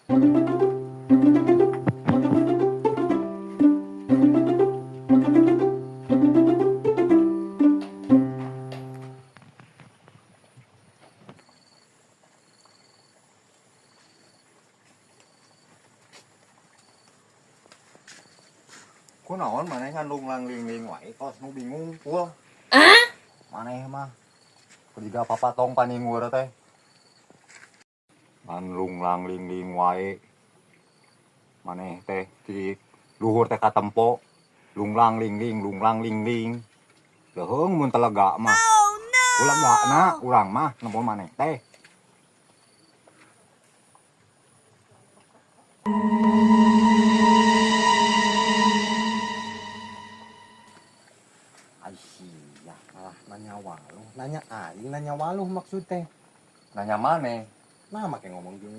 Kunaon maneh ngan lunglang lingling wae kos nu bingung pul. Maneh mah jiga papatong paningur teh. Ngan lunglang lingling wae. Maneh teh di luhur teh katempo lunglang lingling lunglang lingling. Leuheung mun telega mah. Oh no. Kulegana urang mah nempo maneh teh. Aisyah malah nanya waluh, nanya aing, nanya waluh maksud teh. Nanya maneh. Nah, make ngomong jeung